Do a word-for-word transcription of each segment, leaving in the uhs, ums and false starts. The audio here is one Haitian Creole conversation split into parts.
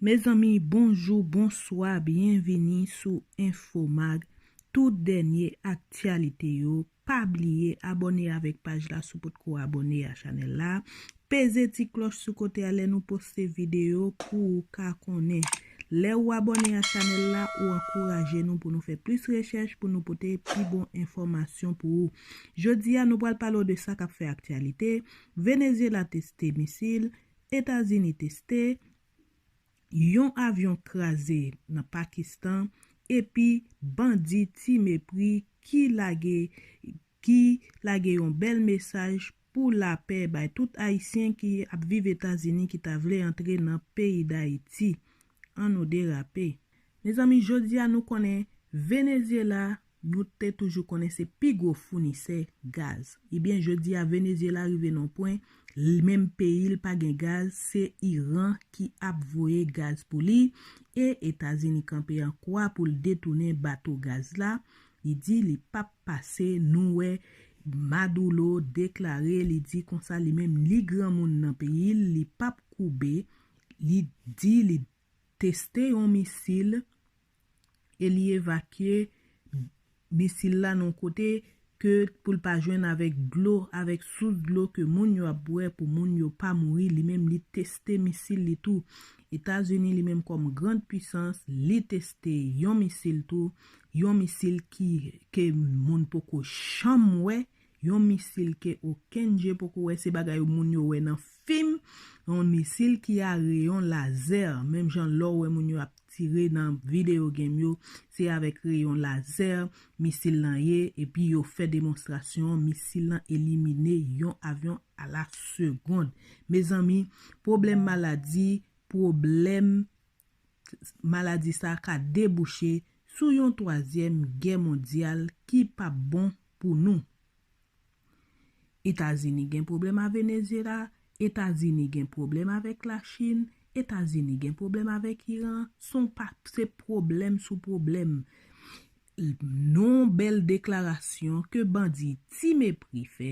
Mezanmi, bonjou, bonswa, byenvini sou Infomag. Tout dènye aktyalite yo. Pa bliye abòne avèk paj la si w potko abòne a chanèl la. Peze ti klòch sou kote a lè nou poste videyo pou w ka konnen. Lè w abòne a chanèl la, ou ankouraje nou pou nou fè plis rechèch, pou nou pote pi bon enfòmasyon pou ou. Jodi a, nou pral pale w de sa k ap fè aktyalite. Venezyela teste misil, Etazini teste, yon avyon kraze nan Pakistan, epi bandi Ti Mepri ki lage, ki lage yon bèl mesaj pou lapè bay tout Ayisyen ki ap viv Etazini ki ta vle antre nan peyi Dayiti. Ann nou derape. Mezanmi, jodi a nou konnen Venezyela, nou te toujou konnen se pi gwo founisè gaz. Ebyen, jodi a Venezyela rive nan pwen, l menm peyi l pa gen gaz, se Iran ki ap voye gaz pou li, e Etazini kanpe an kwa pou l detounen bato gaz la. Li di li p ap pase, nou wè Maduro deklare, li di konsa li menm li granmoun nan peyi l, li p ap koube, li di li teste yon misil e li evakye misil la nan yon kote ke pou l pa jwenn avèk dlo, avèk sous dlo ke moun yo ap bwè pou moun yo pa mouri, li menm li teste misil li tou. Etazini li menm kòm grand pwisans, li teste yon misil tou, yon misil ki, ke moun poko janm wè, yon misil ke okenn je poko wè, se bagay moun yo wè nan fim, yon misil ki a reyon lazè, menm jan lè w wè moun yo ap tire nan videyo game yo, se avèk reyon lazè misil lan ye, epi yo fè demonstrasyon, misil lan elimine yon avyon a la segonn. Mezanmi, pwoblèm maladi, pwoblèm maladi sa ka debouche sou yon twazyèm gè mondyal ki p ap bon pou nou. Etazini gen pwoblèm a Venezyela, Etazini gen pwoblèm avèk Lachin, Etazini gen pwoblèm avèk Iran, se yon pa, se pwoblèm sou pwoblèm. Non bèl deklarasyon ke bandi Ti Mepri fè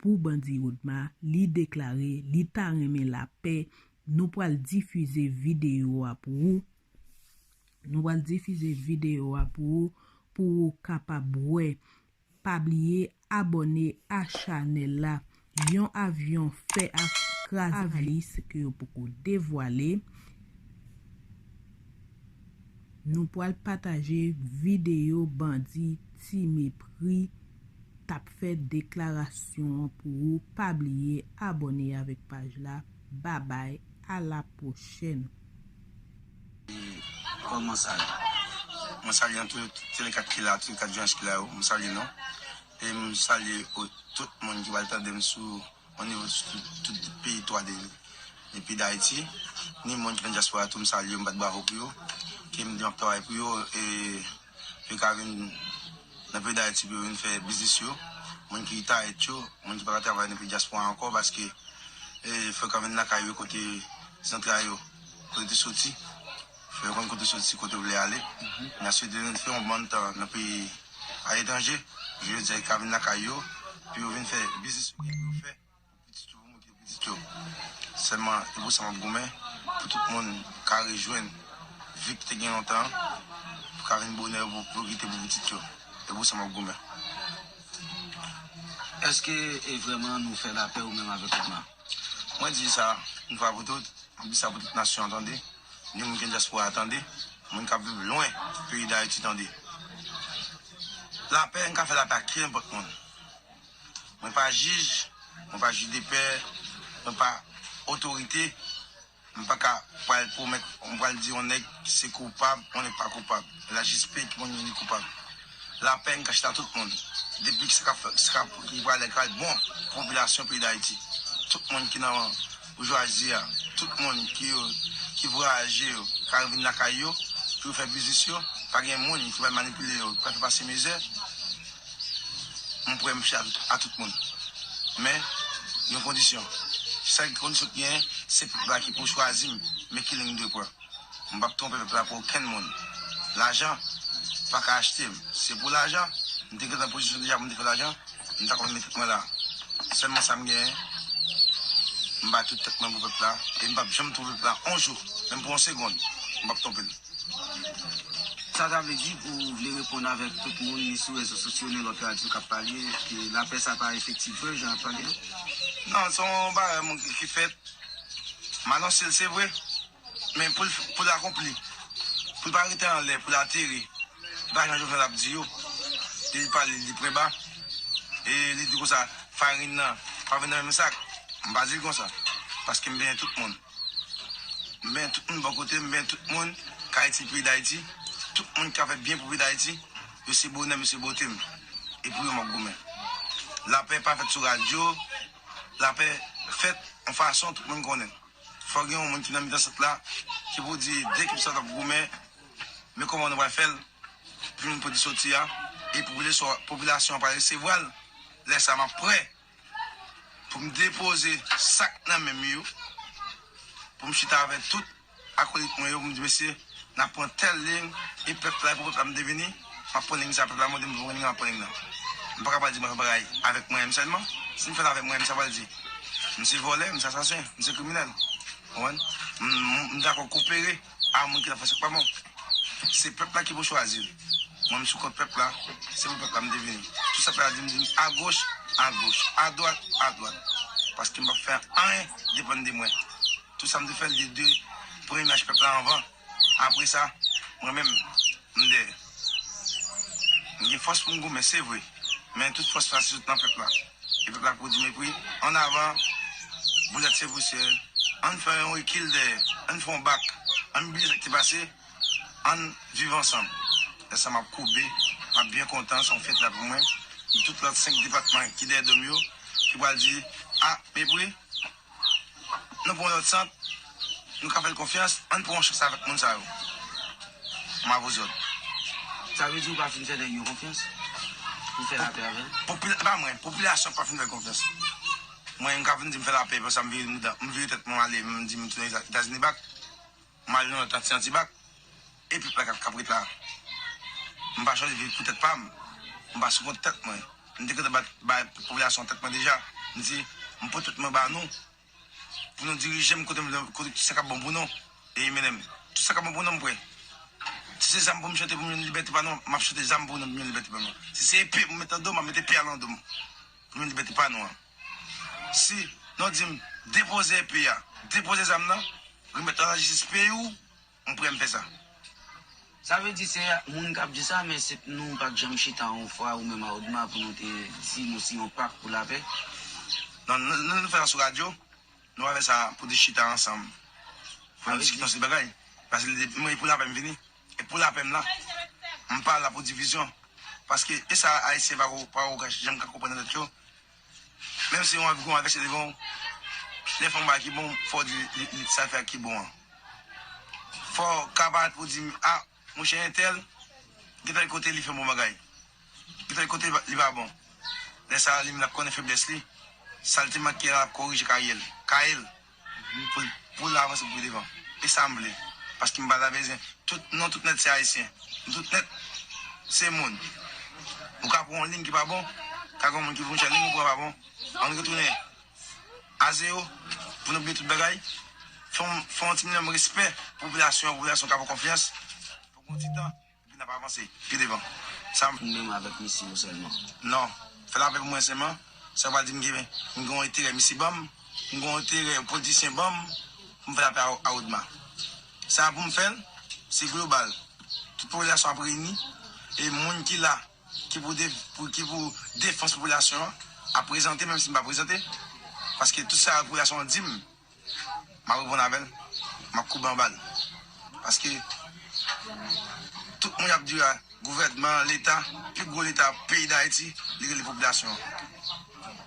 pou bandi Odma, li deklare li ta renmen lapè. Nou pral difize videyo a pou ou. Nou pral difize videyo a pou ou, pou ou kapab wè. Pa bliye abòne a chanèl la. Yon avyon fè ak kraze alis ke yo poko devwale. Nou pral pataje videyo bandi Ti Mepri t ap fè deklarasyon an pou ou. Pa bliye abòne avèk paj la. Babay, a la pwochèn. Kòman sa ye? Mwen salye an tou, tou le kat ki la, tou le kat jwens ki la yo, mwen salye nou. E mwen salye o-, tout moun ki pral tande m sou, o nivo sou tout, tout peyi twa de, epi Dayiti. Ni moun ki nan dyaspora tou, mwen salye yo, mwen bat bravo pou yo. Ke m di m ap travay pou yo, e yo ka vin nan peyi Dayiti pou yo vin fè biznis yo. Moun ki retired yo, moun ki pa ka travay nan peyi dyaspora ankò, paske, e, fò yo ka vin lakay yo kote zantray yo, kote yo te soti. Fò yo konn kote yo soti, kote yo vle ale. N a swete nou fè yon bann tan nan peyi aletranje. Jodi a, yo ka vin lakay yo, pou yo vin fè biznis yo gen pou yo fè. Pitit yo, pou moute pitit yo. Sèlman, e pou sa m ap goumen, pou tout moun ka rejwenn vi ki te gen lontan an, pou ka vin bonè pou, pou kite pou pitit yo. E pou sa m ap goumen. Èske e vrèman nou fè lapè ou menm avèk Odma? Mwen di sa, yon fwa pou tout, mwen di sa pou tout nasyon an tande, ni moun ki nan dyaspora a tande, moun k ap viv lwen peyi Dayiti tande. Lapè, n ka fè lapè ak ki nenpòt moun. Mwen pa jij, mwen pa jij de pè, mwen pa otorite, mwen pa ka pral pwomèt, mwen pral di yon nèg se koupab, yon nèg pa koupab. La jis peye ki moun li koupab. Lapè, n ka chita tout moun. Depi sa ka fè, sa ka, ki pral, pral bon pou popilasyon peyi Dayiti. Tout moun ki nan boujwazi a, tout moun ki, ki vwayaje yo, ka vin lakay yo, pou yo fè biznis yo, pa gen moun ki pral manipile yo, ki pral fè pase mizè. Mwen prè m chita a tout, a tout moun. Men, yon kondisyon. Sèl kondisyon ki genyen, se pèp la ki pou chwazi m, men ki liy m dwe pran. M p ap twonpe pèp la pou okenn moun. Lajan pa ka achte m. Se pou lajan, m te gentan pozisyon deja pou m te fè lajan, m ta konn met tèt mwen la. Sèlman sa m genyen, M bay tout tèt mwen pou pèp la, e m p ap janm twonpe pèp la yon jou, menm pou yon segonn, m p ap twonpe l. Sa ta vle di pou w vle reponn avèk tout moun, ni sou rezo sosyo, ni lòt radyo k ap pale, ke lapè sa pa efektif vre, jan y ap pale a? Non, se yon bagay moun ki fèt. M anonse l, se vre. Men pou l, pou l akonpli, pou l pa rete anlè, pou l atere, pa jan Jovenel ap di yo. Li pale, li di pwen ba. E li di konsa, farin nan pa vin nan menm sak. M pa di l konsa. Paske m benyen tout moun. M benyen tout moun bò kote m, m benyen tout moun k Ayiti, peyi Dayiti. Tout moun k ap fè byen pou peyi Dayiti, yo se bonè m, yo se bote m. E pou yo m ap goumen. Lapè pa fèt sou radyo. Lapè fèt yon fason tout moun konnen. Fò gen yon moun ki nan mitan sant la, ki pou di de ekip sa t ap goumen, men kòman nou pral fè l pou nou pran soti a, e popilasyon an pral resevwa l. Lè sa a, m ap prè pou m depoze sa k nan men m yo, pou m chita avèk tout akolit mwen yo, pou m di, mesye, n ap pran tèl liy, e pèp la, e pou pèp la m te vini, m ap pran liy sa, pèp la mande m pou m pran liy nan, m ap pran liy nan. M pa ka pral di mwen fè bagay avèk mwen menm sèlman. Si m fè l avèk mwen menm, sa pral di, m se vòlè, m se asasen, m se kriminèl. Konprann? M, m, m dakò kopere a moun ki t ap fè sa k pa bon. Se pèp la ki pou chwazi l. Mwen, m sou kont pèp la, se pou pèp la m te vini. Tout sa pèp la di m, di m agoch, agoch, adwat, adwat. Paske m p ap fè anyen depann de mwen. Tout sa m te fè l de, de premye mach pèp la anvan. Apre sa, mwen menm, m dèyè. M gen fòs pou m goumen, se vre. Men tout fòs la se sot nan pèp la. E pèp la pou di mepri. Ann avan, boulèt se pousyè. Ann fè yon rekil dèyè. Ann fè yon bak. Ann bliye sa k te pase. Ann viv ansanm. Lè sa m ap koube, m ap byen kontan, se yon fyète la pou mwen. Tout lòt senk depatman ki dèyè do m yo, ki pral di, a, mepri, nou pran yon lòt sant, nou ka fè l konfyans, ann pran yon chans avèk moun sa yo. M avè zòt. Sa vle di ou pa fin fè nèg yo konfyans? Pou fè lapè avè l? Popila-, pa mwen, popilasyon pa fin fè l konfyans. Mwen, m ka vin di m fè lapè, epi sa m vire mouda, m vire tèt mwen ale, m di m tounen Etazini bak, m ale nan lòt anti anti bak, e pèp la k ap, k ap ret la. M pa chwazi viv pou tèt pa m, m pa sou kont tèt mwen. M te gentan bay, bay popilasyon tèt mwen deja, m di, m pran tèt mwen ba nou, pou nou dirije m kote m vle, kote tout sa k ap bon pou nou, e mennen m. Tout sa k ap bon pou nou, m prè. Si se zam pou m chante pou m jwenn libète pa nou, m ap chante zam pou nou pou m jwenn libète pa nou. Si se epe pou m met nan do m, m ap met epe a nan do m pou m jwenn libète pa nou an. Si nou di m, depoze epe a, depoze zam nan, remèt nan lajistis peyi w, m prè m fè sa. Sa vle di se moun k ap di sa, men se nou pa t janm chita yon fwa ou menm a Odma pou nou te di nou se yon pak pou lapè? Non, nou, nou, nou fè sa sou radyo. Nou pa fè sa pou di chita ansanm. Pou nou diskite yon seri bagay. Paske li di, mwen, e pou lapè m vini. E pou lapè m la. M pa la pou divizyon. Paske e sa Ayisyen pa ko, pa ko janm ka konprann nan tèt yo. Menm si yon gon avèsè devan w, lè fè yon bagay ki bon, fò w di li, li, sa l fè a ki bon an. Fò w ka parèt pou w di, a, monchè entèl, gen tèl kote li fè bon bagay. Gen tèl kote li pa bon. Lè sa a, li menm l ap konnen feblès li. Sa l te manke a, l ap korije kayè l. Kayè l. Pou, pou l avanse pou devan. E sa m vle. Paske m pa ta bezwen. Tout, nou tout nèt se Ayisyen. Nou tout nèt se moun. Ou ka pran yon liy ki pa bon, ka gen yon moun ki vin chè liy ou pran pa bon. Ann retounen a zewo pou nou bliye tout bagay. Fè yon, fè yon ti minimòm respè pou popilasyon an, popilasyon ka fè w konfyans. Pou yon ti tan. Epi n ap avanse pi devan. Sa m. Ou menm avèk misye yo sèlman? Non. Fè lapè pou mwen sèlman. Sa pa di m gen, m gen yon enterè misye ban m. M gen yon enterè yon politisyen ban m pou m fè lapè a, a Odma. Sa pou m fè l, se global. Tout popilasyon ap reyini. E moun ki la, ki pou, de, pou, ki pou defans popilasyon an, ap prezante, menm si m pa prezante. Paske tout sa popilasyon an di m, m ap reponn avè l, m ap koube anba l. Paske tout moun y ap di a, gouvènman, leta, pi gwo leta peyi Dayiti, li rele popilasyon an.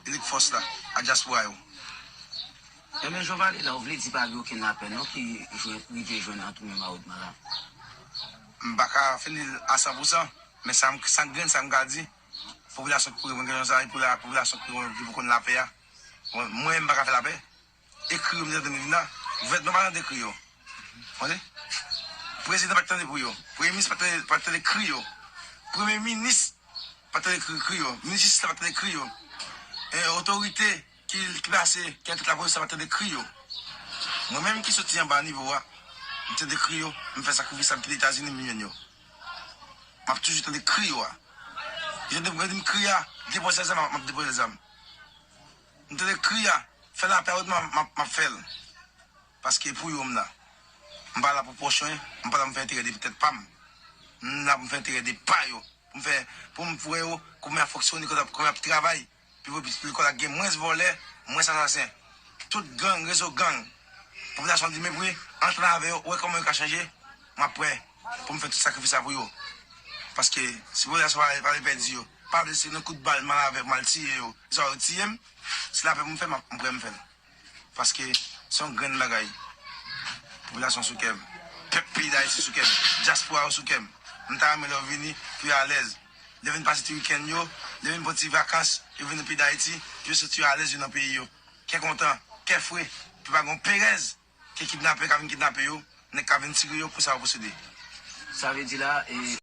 Li k fòs la, a dyaspora yo. Ebyen, jan w pale la, ou vle di pa gen okenn lapè non ki jwenn, rive jwenn ant ou menm a Odma la? M pa ka fini l a san pou san, men sa m, sa grenn sa m ka di, popilasyon ki pou reponn kesyon sa, e pou la, popilasyon ki pou konn lapè a. Mwen, mwen, m pa ka fè lapè. Ekri yo m te tande vin la. Gouvènman pa tande ekri yo. Tande? Prezidan pa tande ekri yo. Premye minis pa tande, pa tande kri yo. Premye minis pa tande ekri, kri yo. Minis jistis la pa tande kri yo. E, otorite ki, ki pase, ki antre lapolis, sa pa tande kri yo. Mwen menm ki soti anba nivo a, m tande kri yo, m fè sakrifis la, m kite Etazini, m jwenn yo. M ap toujou tande kri yo a. Jan de m kri a, depoze zam, m ap depoze zam. M tande kri a, fè lapè a, m ap, m ap, m ap fè l. Paske pou yo m la. M pa la pou pwochen, m pa la pou m fè enterè de tèt pa m. M la pou m fè enterè de pa yo. Pou m fè, pou m fè yo, kòman y ap fonksyone, kòman y ap, kòman y ap travay. Pou, pou, pou lekòl la gen mwens vòlè, mwens asasen. Tout gang, rezo gang. Popilasyon an di mepri, antre avè yo, wè kòman yo ka chanje. M ap prè pou m fè tout sakrifis sa pou yo. Paske si popilasyon pa, pa vle pèdi yo, pa vle se nan kout bal, m al avè, m al tiye yo. Se sa yo tiye m, se lapè pou m fè, m ap, m prè m fè l. Paske se yon grenn bagay. Popilasyon sou kè m. Pèp peyi Dayiti sou kè m. Dyaspora yo sou kè m. M ta renmen lè yo vini pou yo alèz. Lè yo vin pase ti wikenn yo, lè yo vin pran ti vakans, yo vin nan peyi Dayiti, yo soti yo alèz yo nan peyi yo. Kè kontan, kè fre, pou pa gen yon perèz, ke kidnapè ka vin kidnape yo, nèg ka vin tire yo pou sa yo posede. Sa vle di la, e,